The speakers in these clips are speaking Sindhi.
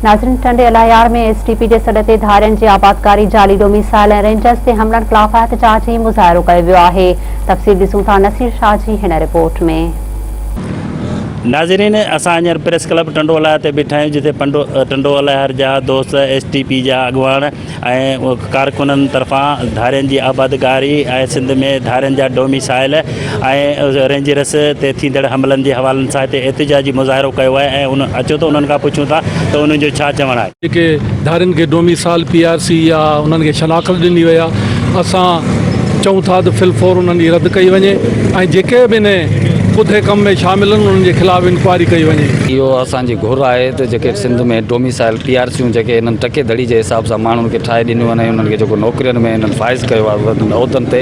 ناظرين ٽنڊي الهيار ۾ ايس ٽي پي جي سڏ تي ڌارين جي آبادڪاري، جعلي ڊوميسائل ۽ رينجرز تي حملن خلاف احتجاجي مظاهرو ڪيو ويو آهي. تفصيل ڏسون ٿا نصير شاهه جي هن رپورٽ ۾. ناظرين اسان هينئر پريس ڪلب ٽنڊو الهيار تي بيٺا آهيون جتي پنڊو ٽنڊو الهيار جا دوست ايس ٽي پي جا اڳواڻ ۽ ڪارڪنن طرفان ڌارين جي آبادگاري ۽ سنڌ ۾ ڌارين جا ڊوميسائل ۽ رينجرس تي ٿيندڙ حملن جي حوالن سان هتي احتجاجي مظاهرو ڪيو آهي ۽ ان اچو ته انهن کان پڇون ٿا ته انهن جو ڇا چوڻ آهي. جيڪي ڌارين کي ڊوميسائل، پي آر سي يا انهن کي شناخت ڏني وئي آهي اسان چئون ٿا ته في الفور انهن جي رد ڪئي وڃي ۽ جيڪي به انهي ڪڌي ڪم ۾ شامل آهن انهن جي خلاف انڪوائري ڪئي وڃي. اهو اسان جي گهر آهي ته جيڪي سنڌ ۾ ڊوميسائل پي آر سيون جيڪي انهن ٽڪي ڌڙي جي حساب سان ماڻهن کي ٺاهي ڏنيون آهن ۽ انهن کي جيڪو نوڪرين ۾ انهن فائز ڪيو آهي وڏن عهدن تي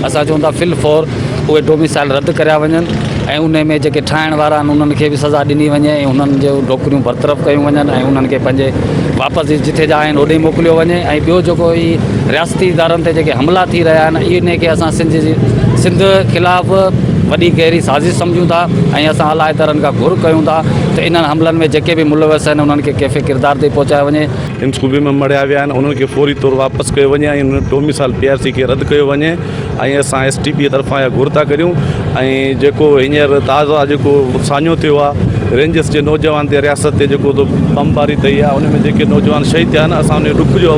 اسان چئون ٿا في الفور اهي ڊوميسائل رد ڪريا وڃن ۽ انهي ۾ جيڪي ٺاهڻ وارا آهن انهن کي به سزا ڏني وڃي ۽ انهن جو نوڪريون برطرف ڪيون وڃن ۽ انهن کي پنهنجي واپس جٿي جا آهن اوڏي موڪليو وڃي ۽ ٻيو جيڪو هي رياستي ادارن تي جيڪي حملا ٿي رهيا آهن انهي کي اسان سنڌ جي سنڌ خلاف وڏي گهري سازش سمجهون ٿا ۽ اسان اعليٰ ادارن کان گهر ڪيون ٿا ته انهن حملن ۾ جيڪي به ملوث آهن انهن کي ڪيفي ڪردار تي پهچايو وڃي. هن صوبي ۾ مڙهيا ويا آهن انهن کي فوري طور واپس ڪيو وڃي ۽ انهن ڊوميسائل پي آر سي کي رد ڪيو وڃي ۽ اسان ايس ٽي پي طرفان اها گهر ٿا ڪريون ۽ جيڪو هينئر تازا جيڪو سانحو ٿيو آهي رينجرس جي نوجوان تي رياست تي جيڪو بمباري ٿي آهي ان ۾ جيڪي نوجوان شهيد ٿيا آهن اسان ان ڏک جو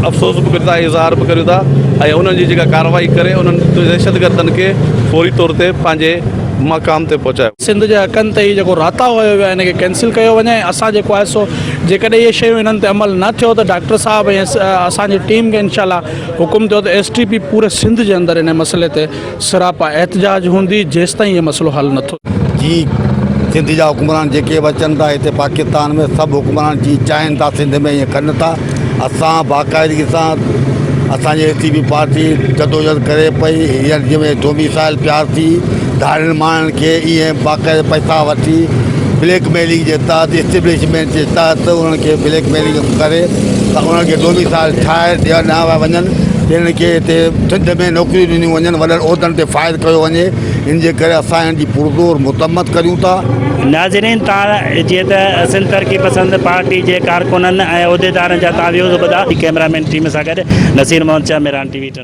افسوس به ڪريون ٿا اظهار به ڪريون ٿا ۽ انهن جي جيڪا ڪارروائي ڪري انهن دهشتگردن کي فوري طور تي پنهنجي مقام تي پهچايو. سنڌ جي حقن تي هي جيڪو راتاهو هنيو ويو آهي ان کي ڪينسل ڪيو وڃي ۽ اسان جيڪو آهي سو جيڪڏهن اهي شيون انهن تي عمل نه ٿيو ته ڊاڪٽر صاحب ۽ اسان جي ٽيم کي انشاء الله حڪم ٿيو ته ايس ٽي پي پوري سنڌ جي اندر ان مسئلي تي سراپا احتجاج هوندي جيستائين هي مسئلو حل نه ٿو. جي سنڌ جا حڪمران جيڪي به اچن ٿا هتي پاڪستان ۾ سڀ حڪمران جيئن چاهين ٿا سنڌ ۾ ائين ڪن ٿا اسان باقاعدگي سان اسان جي ايس ٽي پي پارٽي جدوجهد ڪري پئي هينئر جيئن ڊوميسائل پيار ٿي ڌارين ماڻهن کي ائين باقاعده پئسا وٺي بليڪ ميلنگ جي تحت اسٽيبلشمينٽ جي تحت انهن کي بليڪ ميلنگ ڪري ته انهن کي ڊوميسائل ٺاهي ڏنا وڃن انهن کي هتي سنڌ ۾ نوڪريون ڏنيون وڃن وڏن عهدن تي فائز ڪيو وڃي ان جي ڪري اسان ان جي پرزور مذمت ڪريون ٿا. ناظرين تان جيئن ته سنڌ ترقي پسند پارٽي جي ڪارڪنن ۽ عهديدارن جا تان ويوز ٻڌا ڪئميرا مين ٽيم سان گڏ نصير محمد شاهه ميران ٽي وي ٽنڊو.